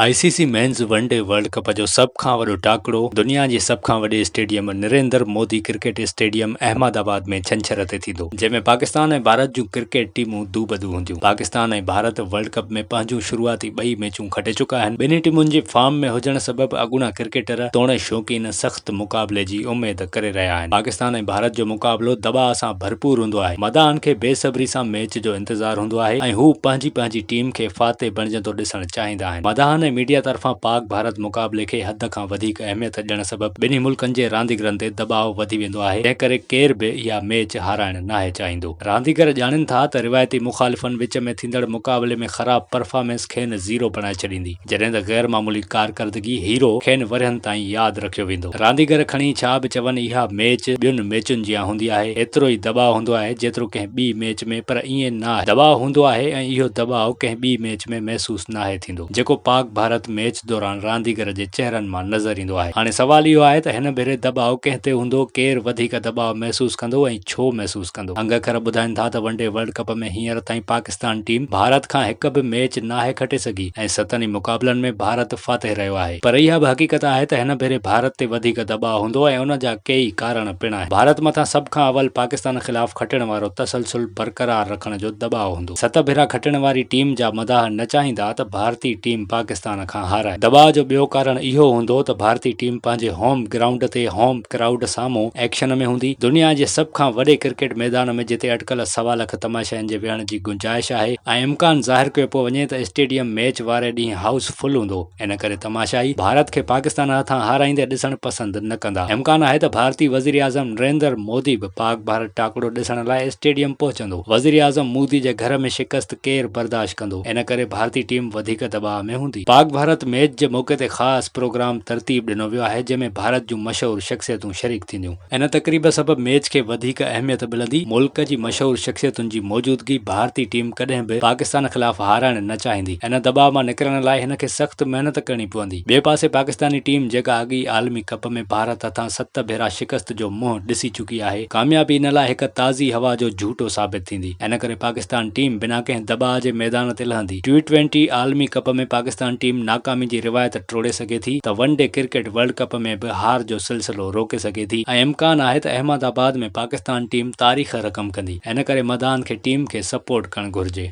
I C C men's one day world cup جو سڀ کان وڏو ٽاڪڙو دنيا جي سڀ کان وڏي stadium Narendra Modi cricket stadium Ahmedabad ۾ ڇنڇر تي ٿيندو جنهن ۾ پاڪستان ۽ ڀارت جون ڪرڪيٽ ٽيمون دوبدو هونديون. پاڪستان ۽ ڀارت ورلڊ ڪپ ۾ پنهنجون شروعاتي ٻئي ميچون کٽي چڪا آهن. ٻنهي ٽيمن جي فارم ۾ هجڻ سبب اڳوڻا ڪرڪيٽر توڻي شوقين سخت مقابلي جي اميد ڪري رهيا آهن. پاڪستان ۽ ڀارت جو مقابلو دٻاء سان ڀرپور هوندو آهي. مداحن کي بي صبري سان ميچ جو انتظار هوندو آهي ۽ هو پنهنجي پنهنجي ٽيم کي فاتح بڻجندو ڏسڻ چاهيندا آهن. مداحن ۽ ميڊيا طرفان پاڪ ڀارت مقابلي کي حد کان وڌيڪ اهميت ڏيڻ سبب ٻنهي ملڪن جي رانديگرن تي دٻاء وڌي ويندو آهي جنهن ڪري ڪير به اها ميچ هارائڻ ناهي چاهيندو. رانديگر ڄاڻين ٿا ته روايتي مخالفن وچ ۾ ٿيندڙ مقابلي ۾ خراب پرفارمنس کين زيرو بڻائي ڇڏيندي جڏهن ته غير معمولي ڪارڪردگي هيرو کين ورهين تائين ياد رکيو ويندو. رانديگر کڻي ڇا به چون اها ميچ ٻين ميچن جيان هوندي آهي ايترو ئي دٻاء هوندو آهي جيترو ڪنهن ٻي ميچ ۾ پر ائين ناهي دٻاء هوندو آهي ۽ اهو دٻاء ڪنهن ٻي ميچ ۾ محسوس ناهي ٿيندو جيڪو پاڪ ڀارت ميچ دوران رانديگر جي چهرن مان نظر ايندو آهي. هاڻي سوال اهو آهي ته هن ڀيري دٻاء ڪنهن تي هوندو، ڪير وڌيڪ دٻاء محسوس ڪندو ۽ ڇو محسوس ڪندو؟ انگ اکر ٻڌائين ٿا ته ون ڊي ورلڊ ڪپ ۾ هينئر تائين پاڪستان ٽيم ڀارت کان هڪ به ميچ ناهي کٽي سگهي ۽ ستن ئي مقابلن ۾ ڀارت فاتح رهيو آهي پر اها به حقيقت آهي ته هن ڀيري ڀارت تي وڌيڪ دٻاء هوندو ۽ ان جا ڪيئي ڪارڻ پڻ آهن. ڀارت مٿان سڀ کان اول پاڪستان خلاف کٽڻ وارو تسلسل برقرار رکڻ جو دٻاء هوندو. ست ڀيرا کٽڻ واري ٽيم جا مداح نه چاهيندا ته ڀارتي ٽيم پاڪستان کان هارائي. دٻاء جو ٻيو ڪارڻ اهو هوندو ته ڀارتي ٽيم پنهنجي هوم گرائونڊ تي هوم ڪرائوڊ سامهون ايڪشن ۾ هوندي. دنيا جي سڀ کان وڏي ڪرڪيٽ ميدان ۾ جتي اٽڪل سوا لک تماشائين جي ويهڻ جي گنجائش آهي ۽ امڪان ظاهر ڪيو پيو وڃي ته اسٽيڊيم ميچ واري ڏينهن هائوس فل هوندو. ان ڪري تماشائي ڀارت کي پاڪستان هٿان هارائيندي ڏسڻ پسند نه ڪندا. امڪان آهي ته ڀارتي وزيراعظم نريندر مودي به پاڪ ڀارت ٽاڪڙو ڏسڻ لاء اسٽيڊيم پهچندو. وزيراعظم مودي جي گهر ۾ شڪست ڪير برداشت ڪندو؟ ان ڪري ڀارتي ٽيم وڌيڪ دٻاء ۾ هوندي. پاڪ ڀارت ميچ جي موقعي تي خاص پروگرام ترتيب ڏنو ويو آهي جنهن ۾ ڀارت جون مشهور شخصيتون شريڪ ٿينديون. ان تقريب سبب ميچ کي وڌيڪ اهميت ملندي، ملڪ جي مشهور شخصيتن جي موجودگي ڀارتي ٽيم ڪڏهن به پاڪستان خلاف هارائڻ نه چاهيندي، ان دٻاء مان نڪرڻ لاء هن کي سخت محنت ڪرڻي پوندي. ٻئي پاسي پاڪستاني ٽيم جيڪا اڳ ئي عالمي ڪپ ۾ ڀارت هٿان ست ڀيرا شڪست جو منهن ڏسي چڪي آهي، ڪاميابي ان لاء هڪ تازي هوا جو جهوٽو ثابت ٿيندي، ان ڪري پاڪستان ٽيم بنا ڪنهن دٻاء جي ميدان تي لهندي. ٽي ٽوئنٽي عالمي ڪپ ۾ پاڪستان ٽيم ناڪامي جي روايت ٽوڙي سگهي ٿي ته one day cricket world cup ۾ به هار جو سلسلو روڪي سگهي ٿي ۽ امڪان آهي ته احمد آباد ۾ پاڪستان ٽيم تاريخ رقم ڪندي ان ڪري مداحن کي ٽيم کي سپورٽ ڪرڻ گهرجي.